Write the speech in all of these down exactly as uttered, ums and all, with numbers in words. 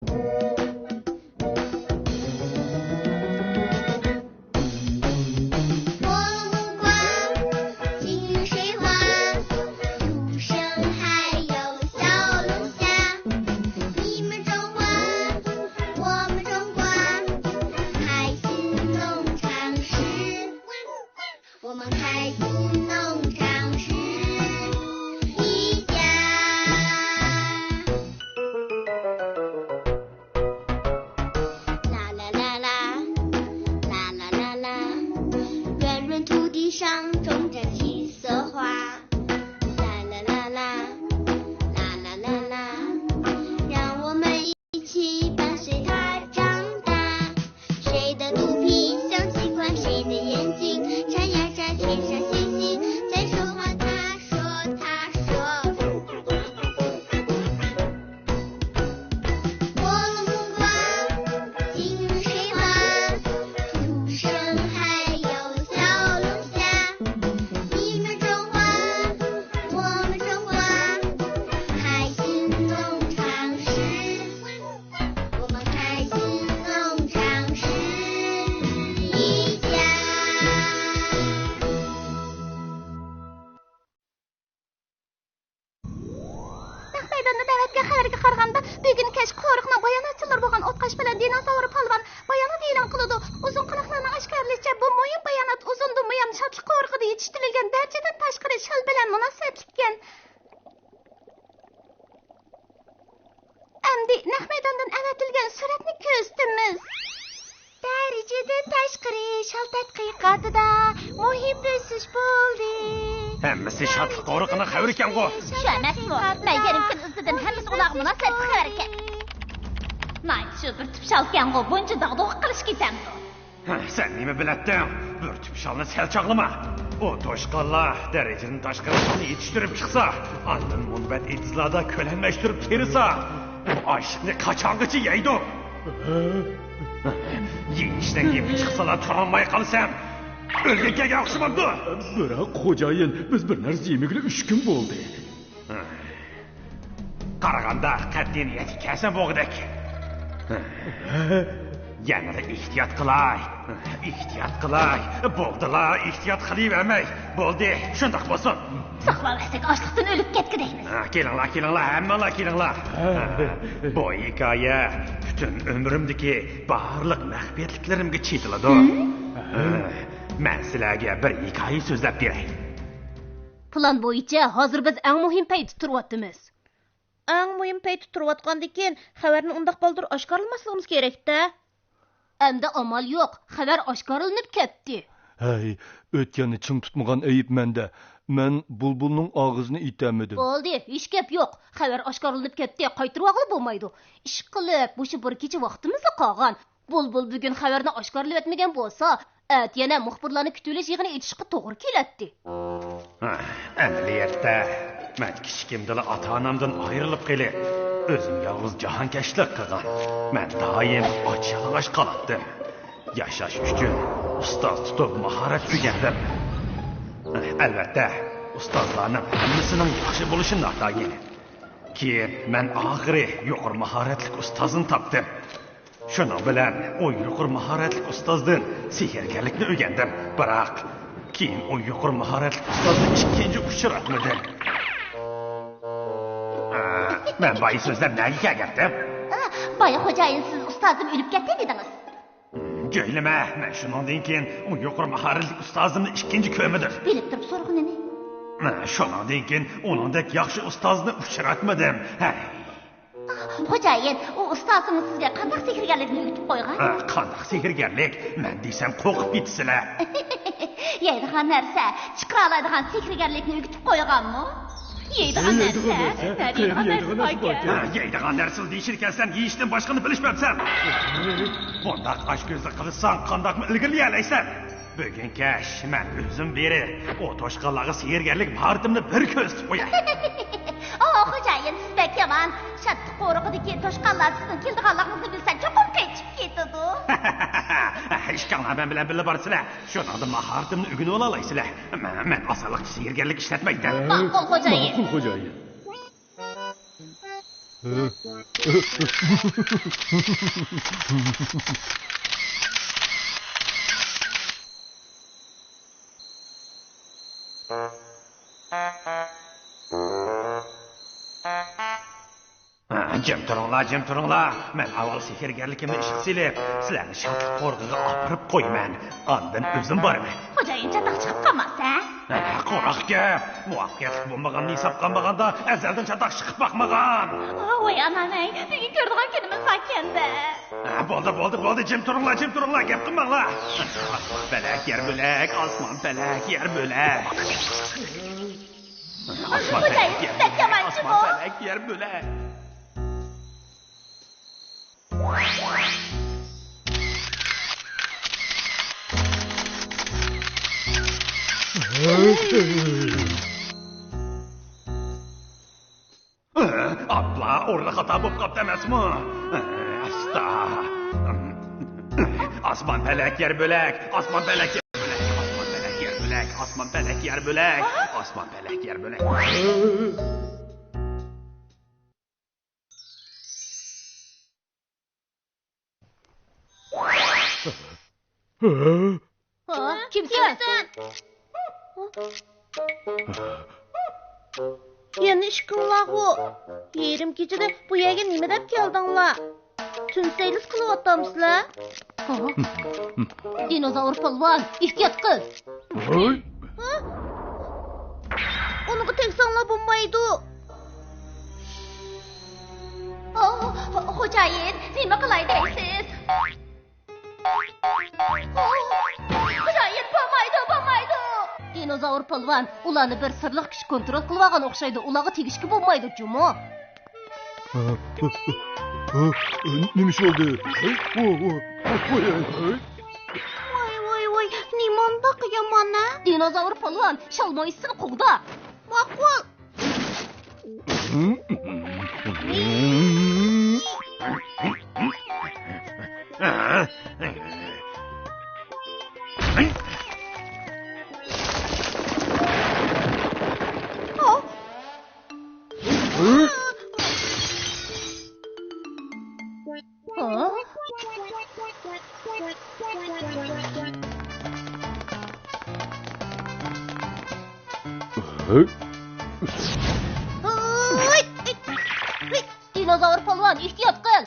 拨弄木瓜，金银水花，书生还有小龙虾。你们种花，我们种瓜，开心农场是。我们开心农场是一家。啦啦啦啦，啦啦啦啦，圆润土地上种着七色花。啦啦啦啦，啦啦啦啦，让我们一起伴随它长大。谁的肚皮像鸡冠，谁的眼睛眨呀眨，谁笑嘻嘻，谁说话他说他说。拨弄木瓜，金银水花，书生还有小龙虾。你们种花，我们种瓜，开心农场是。我们开心农场是一家。 نەق مەيداندا دەۋەتكەن خەۋەرگە قارىغاندا، بۈگۈن كەچ قورۇقنىڭ باياناتچىلىرى بولغان ئوتقاش بىلەن دىنوزاۋر پالۋان بايانات ئېلان قىلىدۇ. ئۇزۇن قۇلاقلارنىڭ ئاشكارىلىشىچە، بۇ مۇھىم بايانات ئۇزۇندىن بۇيان شادلىق قورۇقىدا يېتىشتۈرۈلگەن دەرىجىدىن تاشقىرى شال بىلەن مۇناسىۋەتلىككەن. ئەمدى نەق مەيداندىن ئەۋەتىلگەن سۈرەتنى كۆرسىتىمىز. دەرىجىدىن تاشقىرى شال تەتقىقاتىدا مۇھىم بۆسۈش بولدى. ھەممىسى شادلىق قورۇقىنىڭ خەۋىرى ئىكەنغۇ؟ شۇ ئەمەسمۇ؟ مەن يېرىم كۈن ئىزدىدىم، ھەممىسى ئۇلارغا مۇناسىۋەتلىك خەۋەر ئىكەن. ناھايىتى شۇ بىر تۈپ شالكەنغۇ، بۇنچە داغدۇغا قىلىش كېتەمدۇ؟ ھە، سەن نېمە بىلەتتىڭ؟ بىر تۈپ شالنى سەل چاغلىما. ئۇ توشقانلار دەرىجىدىن تاشقىرى شالنى يېتىشتۈرۈپ چىقسا، ئاندىن مۇنبەت ئېتىزلاردا كۆلەملەشتۈرۈپ تېرىسا، ئۇ ئاشلىقنى قاچانغىچە يەيدۇ؟ يېيىشنىڭ يېپى چىقسىلا تۇرالماي قالىسەن. ئۆلگەن كەلگەن ئوخشىمامدۇ؟ بىراق، خوجايىن، بىز بىر نەرسە يېمىگىلى ئۈچ كۈن بولدى. قارىغاندا قەتئىي نىيەتكە كەلسەم بولغۇدەك. يەنىلا ئېھتىيات قىلاي. ئېھتىيات قىلاي. بولدىلا، ئېھتىيات قىلىۋەرمەي. بولدى، شۇنداق بولسۇن. ساقلاۋەرسەك ئاشلىقتىن ئۆلۈپ كەتكۈدەك. ھە، كېلىڭلار، كېلىڭلار، ھەممىڭلار كېلىڭلار. بۇ ھېكايە پۈتۈن ئۆمرۈمدىكى بارلىق مەخپىيەتلىكلىرىمگە چېتىلىدۇ. مەن سىلەرگە بىر ھېكايە سۆزلەپ بېرەي. پىلان بويىچە ھازىر بىز ئەڭ مۇھىم پەيتتە تۇرۇۋاتىمىز. ئەڭ مۇھىم پەيتتە تۇرۇۋاتقاندىكىن، خەۋەرنى ئۇنداق بالدۇر ئاشكارىلىماسلىقىمىز كېرەكتە. ئەمدى ئامال يوق، خەۋەر ئاشكارىلىنىپ كەتتى. ھەي، ئۆتكەننى چىڭ تۇتمىغان ئەيىب مەندە. مەن بۇلبۇلنىڭ ئاغزىنى ئېتەلمىدىم. بولدى، ھېچ گەپ يوق. خەۋەر ئاشكارىلىنىپ كەتتى، قايتۇرۇۋالغىلى بولمايدۇ. ئىشقىلىپ، مۇشۇ بىر كېچە ۋاقتىمىزلا قالغان. بۇلبۇل بۈگۈن خەۋەرنى ئاشكارىلىۋەتمىگەن بولسا، ئەتە يەنە مۇخبىرلارنى كۈتۈۋېلىش يىغىنى ئېچىشقا توغرا كېلەتتى. ئەمەلىيەتتە، مەن كىچىكىمدىلا ئاتا-ئانامدىن ئايرىلىپ قېلىپ، ئۆزۈم يالغۇز جاھانكەشلىك قىلغان. مەن دائىم ئاچ-يالىڭاچ قالاتتىم. ياشاش ئۈچۈن ئۇستاز تۇتۇپ ماھارەت ئۆگەندىم. ئەلۋەتتە، ئۇستازلارنىڭ ھەممىسىنىڭ ياخشى بولۇشى ناتايىن. كېيىن مەن ئاخىرى يۇقىرى ماھارەتلىك ئۇستازنى تاپتىم. شۇنىڭ بىلەن ئۇ يۇقىرى ماھارەتلىك ئۇستازدىن سېھىرگەرلىكنى ئۆگەندىم. بىراق، كېيىن ئۇ يۇقىرى ماھارەتلىك ئۇستازنى ئىككىنچى ئۇچراتمىدىم. ئا، مەن بايا سۆزلەپ نەگە كەلگەنتىم؟ ئا، بايا خوجايىن، سىز ئۇستازىم ئۆلۈپ كەتتى دېدىڭىز. گۆيلىمە، مەن شۇنىڭدىن كېيىن ئۇ يۇقىرى ماھارەتلىك ئۇستازىمنى ئىككىنچى كۆرمىدىم. بىلىپ تۇرۇپ سورىغىنىنى. شۇنىڭدىن كېيىن ئۇنىڭدەك ياخشى ئۇستازنى ئۇچراتمىدىم. ھەي. خوجايىن، ئۇ ئۇستازىڭىز سىزگە قانداق سېھىرگەرلىكنى ئۆگىتىپ قويغان؟ ئا، قانداق سېھىرگەرلىك؟ مەن دېسەم قورقۇپ كېتىسىلەر. يەيدىغان نەرسە، چىقىرالايدىغان سېھىرگەرلىكنى ئۆگىتىپ قويغانمۇ؟ يەيدىغان نەرسە، نەدىيدىغان نەرسە باركەن؟ ھە، يەيدىغان نەرسىلا دېيىشىدىكەنسەن، يېيىشتىن باشقىنى بىلىشمەپسەن. بۇنداق ئاچكۆزلۈك قىلساڭ، قانداقمۇ ئىلگىرىلىيەلەيسەن؟ بۈگۈن كەچ مەن ئۆزۈم بېرىپ، ئۇ توشقانلارغا سېھىرگەرلىك ماھارىتىمنى بىر كۆرسىتىپ قوياي. ئاھ، خوجايىن، سىز بەك يامان. شادلىق قورۇقىدىكى توشقانلار سىزنىڭ كېلىدىغانلىقىڭىزنى بىلسە، چوقۇم قېچىپ كېتىدۇ. ئىككىڭلار مەن بىلەن بىللە بارىسىلەر. شۇنىڭدا ماھارىتىمنى ئۆگىنىۋالالايسىلەر. مەن، مەن ئاسانلىقچە سېھىرگەرلىك ئىشلەتمەيتتىم. ماقۇل، خوجايىن. ماقۇل، خوجايىن. جىم تۇرۇڭلار، جىم تۇرۇڭلار. مەن ئاۋۋال سېھىرگەرلىكىمنى ئىشقا سېلىپ، سىلەرنى شادلىق قورۇقىغا ئاپىرىپ قويىمەن. ئاندىن ئۆزۈم بارىمەن. خوجايىن، چاتاق چىقىپ قالماس، ھە؟ ھە، قۇراق گەپ. مۇۋەپپەقىيەتلىك بولمىغان ھېسابقا ئالمىغاندا، ئەزەلدىن چاتاق چىقىپ باقمىغان. ۋاي ئانام-ئەي، بۈگۈن كۆرىدىغان كۈنىمىز باركەن-دە. ھە، بولدى، بولدى، بولدى، جىم تۇرۇڭلار، جىم تۇرۇڭلار، گەپ قىلماڭلار. ئاسمان پەلەك، يەر بۆلەك، ئاسمان پەلەك، يەر بۆلەك. ئاسمان پەلەك، يەر بۆلەك، ئاسمان پەلەك، يەر بۆلەك. ئاپلا، ئورنى خاتا بولۇپ قاپتۇ ئەمەسمۇ؟ ئاستا. ئاسمان پەلەك، يەر بۆلەك، ئاسمان پەلەك، يەر بۆلەك، ئاسمان پەلەك، يەر بۆلەك، ئاسمان پەلەك، يەر بۆلەك، ئاسمان پەلەك، يەر بۆلەك. ھە؟ كىمسەن؟ يەنە ئىككىڭلارغۇ؟ يېرىم كېچىدە بۇ يەرگە نېمە دەپ كەلدىڭلار؟ تۈن سەيلىسى قىلىۋاتامسىلەر؟ دىنوزاۋر پالۋان، ئېھتىيات قىل! ھە؟ ئۇنىڭغا تەگسەڭلار بولمايدۇ. ئوھ، خوجايىن، نېمە قىلاي دەيسىز؟ ئوھ، خوجايىن، بولمايدۇ، بولمايدۇ. دىنوزاۋر پالۋان، ئۇلارنى بىر سىرلىق كۈچ كونترول قىلىۋالغان ئوخشايدۇ، ئۇلارغا تېگىشكە بولمايدۇ جۇمۇ. نېمە ئىش بولدى؟ ۋاي، ۋاي، ۋاي، نېمانداق يامان-ە؟ دىنوزاۋر پالۋان، شالمايسىنى قوغدا. ماقۇل. دىنوزاۋر پالۋان، ئېھتىيات قىل!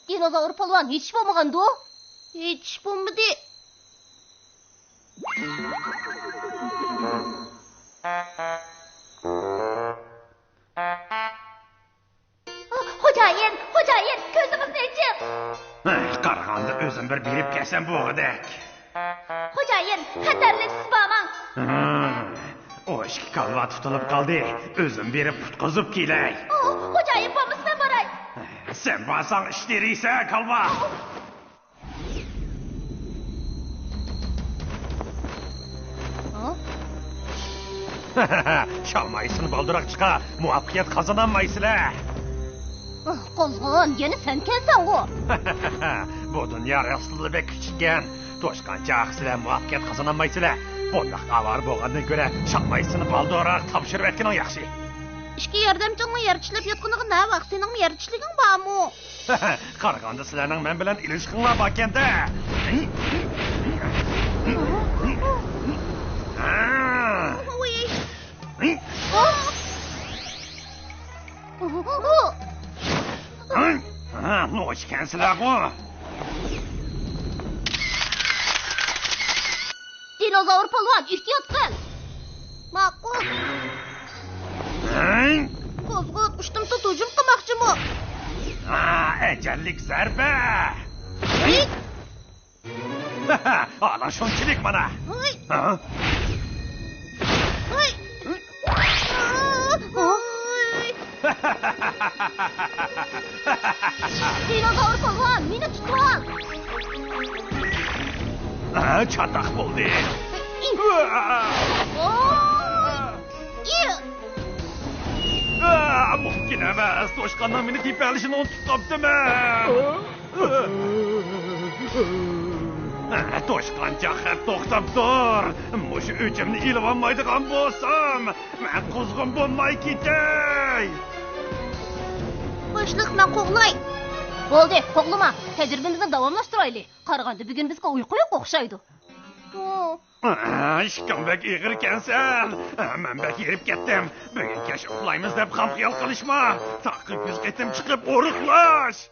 دىنوزاۋر پالۋان، ھېچ ئىش بولمىغاندۇ؟ ھېچ ئىش بولمىدى. خوجايىن، خوجايىن، كۆزىڭىزنى ئېچىڭ! قارىغاندا ئۆزۈم بىر بېرىپ كەلسەم بولغۇدەك. خوجايىن، خەتەرلىك، سىز بارماڭ. ھە، ئۇ ئىككى كالۋا تۇتۇلۇپ قالدى. ئۆزۈم بېرىپ قۇتقۇزۇپ كېلەي. ئوھ، خوجايىن، بولمىسا مەن باراي. سەن بارساڭ ئىش تېرىيسەن، كالۋا. شالمايسىن بالدۇراقچىقا، مۇۋەپپەقىيەت قازانالمايسىلەر. قوزغىغان يەنە سەنكەنسەنغۇ. بۇ دۇنيا راستلا بەك كىچىككەن. توشقانچاق، سىلەر مۇۋەپپەقىيەت قازانالمايسىلەر. بۇنداق ئاۋارە بولغاندىن كۆرە، شالمايسىنى بالدۇرراق تاپشۇرۇۋەتكىنىڭ ياخشى. ئىككى ياردەمچىڭنىڭ يەر چىشلەپ ياتقىنىغا نە ۋاق، سېنىڭمۇ يەر چىشلىكىڭ بارمۇ؟ قارىغاندا سىلەرنىڭ مەن بىلەن ئېلىشقىڭلار باركەن-دە. ۋۇي. نوچىكەنسىلەرغۇ. دىنوزاۋر پالۋان، ئېھتىيات قىل! ماقۇل. قوزغۇت، ئۇشتۇمتۇت ھۇجۇم قىلماقچىمۇ؟ ئەجەللىك زەربە! ئانا شۇنچىلىك مانا. ھە؟ دىنوزاۋر پالۋان، مېنى تۇتۇۋال! ھە، چاتاق بولدى. مۇمكىن ئەمەس، توشقاننىڭ مېنى تېپەلىشىنى ئۇنتۇپ قاپتىمەن. توشقانچاق، توختاپ تۇر! مۇشۇ ئۆچۈمنى ئېلىۋالمايدىغان بولسام، مەن قۇزغۇن بولماي كېتەي! باشلىق، مەن قوغلاي. بولدى، قوغلىما. تەجرىبىمىزنى داۋاملاشتۇرايلى. قارىغاندا بۈگۈن بىزگە ئۇيقۇ يوق ئوخشايدۇ. ئىشىكىڭ بەك ئېغىركەنسەن. مەن بەك ھېرىپ كەتتىم. بۈگۈن كەچ ئۇخلايمىز دەپ خام خىيال قىلىشما. تاغقا كۈز قېتىم چىقىپ ئورۇقلاش.